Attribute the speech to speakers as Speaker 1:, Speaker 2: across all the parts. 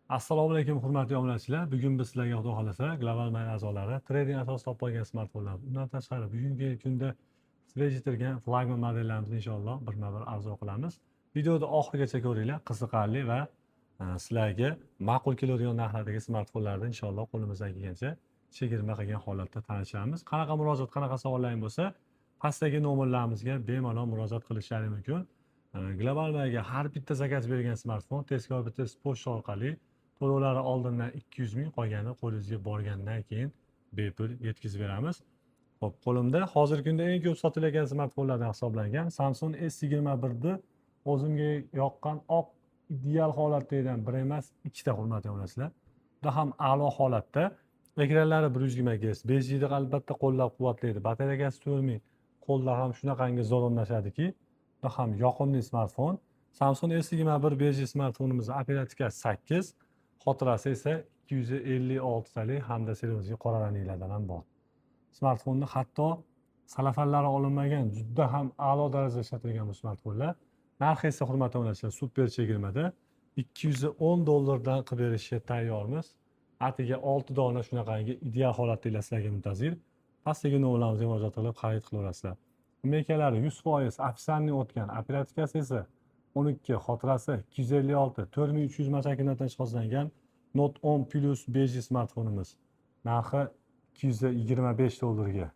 Speaker 1: Assalomu alaykum, hurmatli obunachilar. Bugun biz sizlarga, xudo xohlasa, Global Mail a'zolari trading asosida topib olgan smartfonlar, undan tashqari bugungi kunda свежий kirgan flagman modellarimizni inshaalloh birma-bir обзор qilamiz. Videoni oxirigacha ko'ringlar, qiziqarli va sizlarga ma'qul keladigan narxlardagi smartfonlarni inshaalloh qo'limizdan kelgancha chegirma qilgan holatda tanishamiz. Qanaqa murojaat, qanaqa savollaring bo'lsa, pastdagi nomerlarimizga bemalol murojaat qilishlari mumkin. Global Mailga har bitta zakaz bergan smartfon tezkor bitta pochta orqali to'lovlari oldindan 200 ming, qolgani qo'lingizga borgandan keyin bepul yetkazib beramiz. Xo'p, qo'limda hozirgi kunda eng ko'p sotilayotgan smartfonlardan hisoblangan Samsung S21 ni o'zimga yoqqan oq ideal holatdagidan bir emas, ikkita, hurmatli obunachilar. Juda ham a'lo holatda. Ekranlari 120 Hz, 5G ni albatta qo'llab-quvvatlaydi. Batareykasi 4000, qo'lda ham shunaqangi zo'r o'rnashadiki, juda ham yoqimli smartfon. Samsung S21 5G smartfonimiz operatikasi 8, xotirasi esa 256 talik hamda servisga qora ranglardan ham bor. Smartfonni hatto salafanlari olinmagan, juda ham a'lo darajada ishlatilgan bu smartfonlar. Narxi esa, hurmatli obunachilar, super chegirmada 210 dollardan qilib berishga tayyormiz. Atiga 6 dona shunaqangi ideal holatdagilar sizlarga muntazir. Pastdagi nomerlarimizga murojaat qilib xarid qilaverasizlar. IMEIlari 100% официальный o'tgan, operatikasi esa 12, xotirasi 256, 4300 mAh akkumulyatordan jihozlangan Note 10 Plus 5G smartfonimiz. Narxi 225 dollarga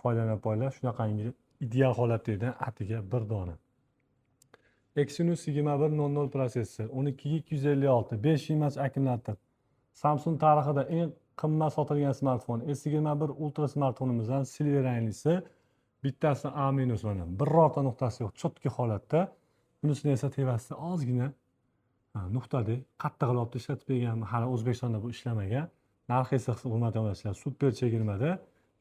Speaker 1: foydalanib qo'yinglar. Shunaqangi ideal holatdagidan atiga bir dona. Exynos 2100 protsessor, 12 ga 256, 5000 mAh akkumulyator. Samsung tarixida eng qimmat sotilgan smartfon S21 Ultra smartfonimizdan silver ranglisi, bittasi A minus, mana birorta nuqtasi yo'q, чёткий holatda. Bunisini esa tepasida ozgina nuqtadek qattiq qilib ishlatib berganman. Hali O'zbekistonda bu ishlamagan. Narxi esa, hurmatli obunachilar, super chegirmada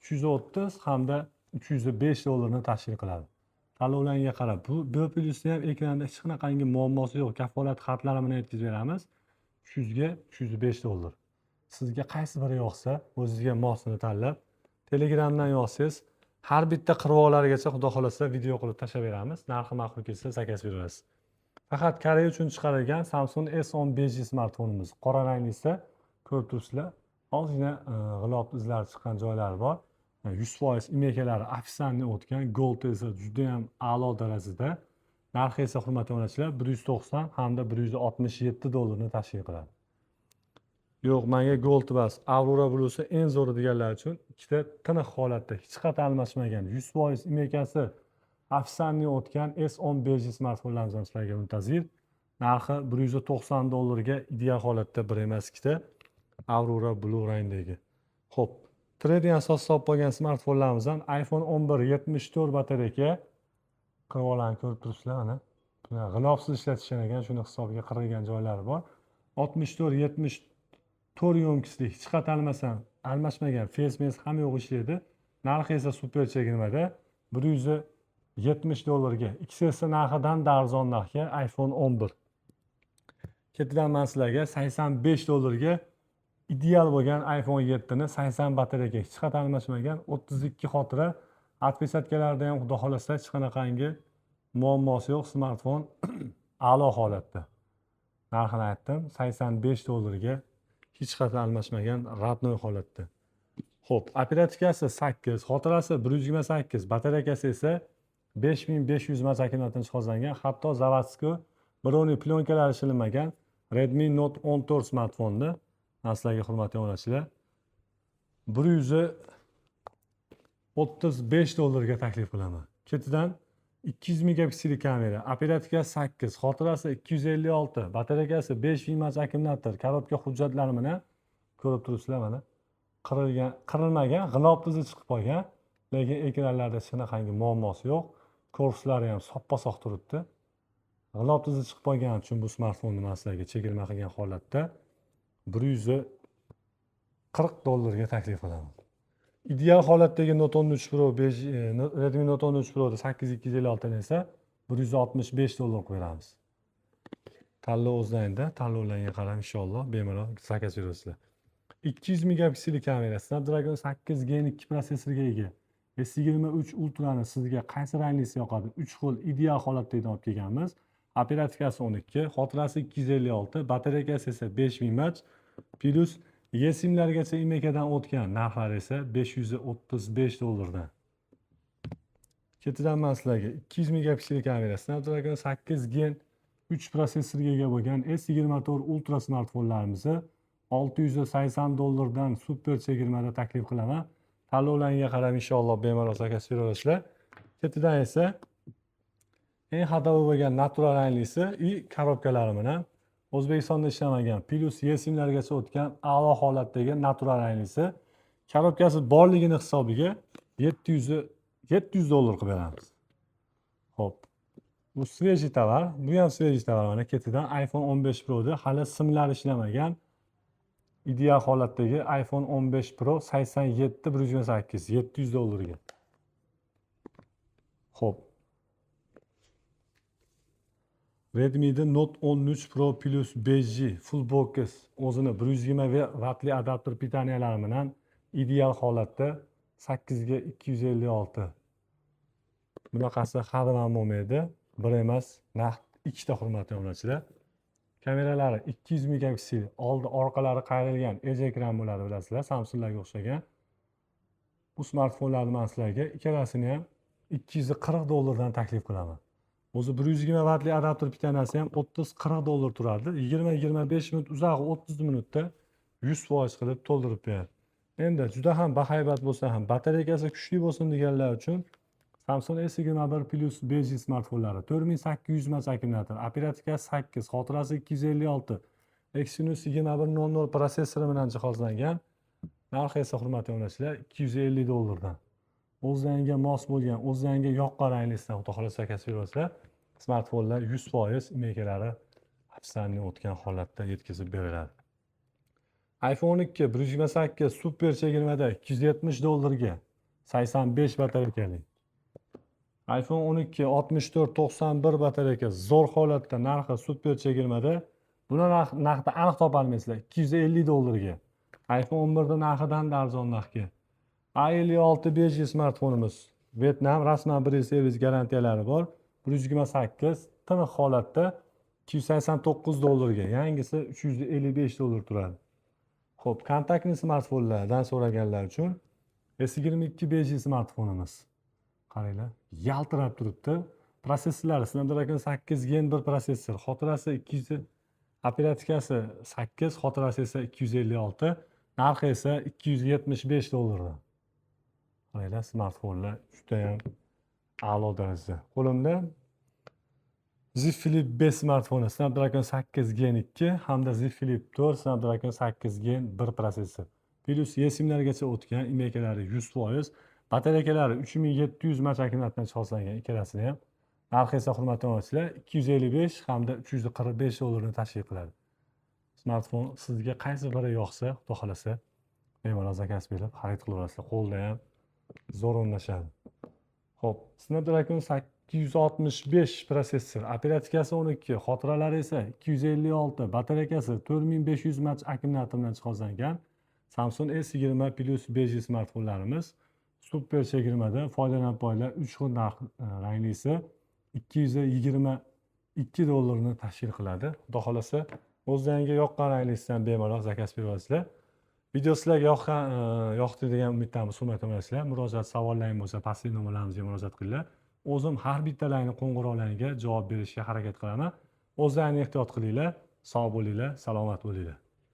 Speaker 1: 330 hamda 305 dollarni tashkil qiladi. Tanlovlarga qarab, bu B plyusni ham ekranda hech qanaqangi muammosi yo'q, kafolat xatlari bilan yetkazib beramiz. 300 ga 305 dollar. Sizga qaysi biri yoqsa, o'zizga mosini tanlab, Telegramdan yozsangiz, har bitta qirg'oqlarigacha, xudo xohlasa, video qilib tashlab beramiz. Narxi ma'qul kelsa, zakaz beraverasiz. Faqat Koreya uchun chiqarilgan Samsung S10 5G smartfonimiz qora ranglisi, ko'rib turibsizlar, ozgina g'ilof izlari chiqqan joylari bor. 100% IMEIlari официальный o'tgan, gold esa judayam a'lo darajada. Narxi esa, hurmatli obunachilar, 190 hamda 167 dollarni tashkil qiladi. Yo'q, manga gold emas, Aurora Bluesi eng zo'ri deganlar uchun ikkita tiniq holatda, hech qayerda almashmagan, 100% IMEIsi официальный o'tgan S10 5G smartfonlarimiz ham sizlarga muntazir. Narxi 190 dollarga ideal holatda bir emas, ikkita Aurora Blue rangdagi. Xo'p, trading asosida olib qolgan smartfonlarimizdan iPhone 11, 74 batareyka. Qirg'oqlarni ko'rib turibsizlar, mana. G'ilofsiz ishlatishgan ekan, shuni hisobiga qirilgan joylari bor. 64, 74 ёмкость lik, hech qayerda almashmagan, face mes hamma yo'q ishlaydi. Narxi esa super chegirmada 170 dollarga. XS narxidan da arzon narxga iPhone 11. Ketidan man sizlarga 85 dollarga ideal bo'lgan iPhone 7 ni, 80 batareyka, hech qayerda almashmagan, 32 xotira, отпечатка larda ham, xudo xohlasa, hech qanaqangi muammosi yo'q, smartfon a'lo holatda. Narxini aytdim, 85 dollarga, hech qayerda almashmagan, родной holatda. Xo'p, operatikasi 8, xotirasi 128, batareykasi esa 5500 mAh akkumulyatordan jihozlangan, hatto заводской бронепленка plyonkalari shilinmagan Redmi Note 14 smartfonni man sizlarga, hurmatli obunachilar, 135 dollarga taklif qilaman. Ketidan 200 megapikselli kamera, operatikasi 8, xotirasi 256, batareykasi 5000 mAh akkumulyator, коробка hujjatlari bilan ko'rib turibsizlar, mana. Qirilgan, qirilmagan, g'ilof izi chiqib qolgan, lekin ekranlarda hech qanaqangi muammosi yo'q. Korpuslari ham soppa sog' turibdi. G'ilof izi chiqib qolgani uchun bu smartfonni man sizlarga chegirma qilgan holatda 140 dollarga taklif qilaman. Ideal holatdagi Note 13 Pro 5, Redmi Note 13 Pro'da 8256 esa 165 dollar qilib beramiz. Tanlov o'zlaringda, tanlovlarga qarab inshaalloh bemalol zakaz berasizlar. 200 megapikselli kamera, Snapdragon 8 Gen 2 protsessorga ega. S23 Ultrani sizga qaysi ranglisi yoqadi? 3 xil ideal holatda olib kelganmiz. Operativkasi 12, xotirasi 256, batareykasi esa 5000 mAh, plus eSIMlargacha IMEIdan o'tgan, narxlari esa 535 dollardan. Ketidan man sizlarga 200 megapiksel kamera, Snapdragon 8 Gen 3 protsessorga ega bo'lgan S24 Ultra smartfonlarimizni 680 dollardan super chegirmada taklif qilaman. Tanlovlarga qarab inshaalloh bemalol zakaz beraverasizlar. Ketidan esa eng ходовой bo'lgan natural ranglisi и korobkalari bilan O'zbekistonda ishlamagan, plus eSIMlargacha o'tgan a'lo holatdagi natural ranglisi, korobkasi borligini hisobiga 700 dollar qilib beramiz. Xo'p. Bu свежий tovar, bu ham свежий tovar. Mana ketidan iPhone 15 Pro'da hali simlar ishlamagan, ideal holatdagi iPhone 15 Pro 87 128, 700 dollarga. Xo'p. Redmi'da Note 13 Pro Plus 5G full box, o'zini 120 vatli adapter питания lari bilan ideal holatda 8 ga 256. Bunaqasi hali ham bo'lmaydi. Bir emas, naqd ikkita, hurmatli obunachilar. Kameralari 200 megapiksel, oldi orqalari qayrilgan Edge ekran bo'ladi, bilasizlar, Samsunglarga o'xshagan. Bu smartfonlarni man sizlarga ikkalasini ham 240 dollardan taklif qilaman. O'zi 120 vatli adapter питания si ham 30-40 dollar turardi. 20-25 minut, uzog'i 30 minutda 100% qilib to'ldirib beradi. Endi juda ham bahaybat bo'lsa ham, batareykasi kuchli bo'lsin deganlar uchun Samsung S21 Plus 5G smartfonlari 4800 mAh akkumulyator, operativkasi 8, xotirasi 256, Exynos 2100 protsessori bilan jihozlangan. Narxi esa, hurmatli obunachilar, 250 dollardan. O'zlariga mos bo'lgan, o'zlariga yoqqan ranglisidan xudo xohlasa zakaz berasizlar. Smartfonlar 100% IMEIkalari официальный o'tgan holatda yetkazib beriladi. iPhone 2 128 super chegirmada 270 dollarga, 85 batareykali. iPhone 12 64 91 batareyka, zo'r holatda, narxi super chegirmada. Buni narxda aniq topolmaysizlar, 250 dollarga. iPhone 11 da narxidan arzon narxga. A56 5G smartfonimiz Vyetnam, rasman 1 yil servis garantiyalari bor. 128 tiniq holatda 289 dollarga. Yangisi 355 dollar turadi. Xo'p, kontaktli smartfonlardan so'raganlar uchun S22 5G smartfonimiz. Qaranglar, yaltirab turibdi. Protsessorlari Snapdragon 8 Gen 1 protsessor, xotirasi 200, operativkasi 8, xotirasi esa 256, narxi esa 275 dollardan. Qaranglar, smartfonlar judayam a'lo darajada. Qo'limda Z Flip 5 smartfoni, Snapdragon 8 Gen 2 hamda Z Flip 4, Snapdragon 8 Gen 1 protsessor. Plus eSIMlargacha o'tgan, IMEIkalari 100%, batareykalari 3700 mAh akkumulyatordan jihozlangan ikkalasini ham. Narxi esa, hurmatli obunachilar, 255 hamda 345 dollarni tashkil qiladi. Smartfon sizga qaysi biri yoqsa, xudo xohlasa, bemalol zakaz berib xarid qilaverasizlar. Qo'lda ham zo'r o'rnashadi. Xo'p, Snapdragon 865 protsessor, operativkasi 12, xotiralari esa 256, batareykasi 4500 mAh akkumulyator bilan jihozlangan Samsung S20 Plus 5G smartfonlarimiz super chegirmada, foydalanib poylar 3 xil narx ranglisi 222 dollarni tashkil qiladi. Xudo xohlasa, o'zlaringga yoqqan ranglisidan bemalol zakaz beraverasizlar. Video sizlarga yoqdi degan umiddamiz, hurmatli obunachilar. Murojaat, savollaring bo'lsa, pastki nomerlarimizga murojaat qilinglar. O'zim har bittalaringni qo'ng'iroqlaringga javob berishga harakat qilaman. O'zlaringni ehtiyot qilinglar, sog' bo'linglar, salomat bo'linglar.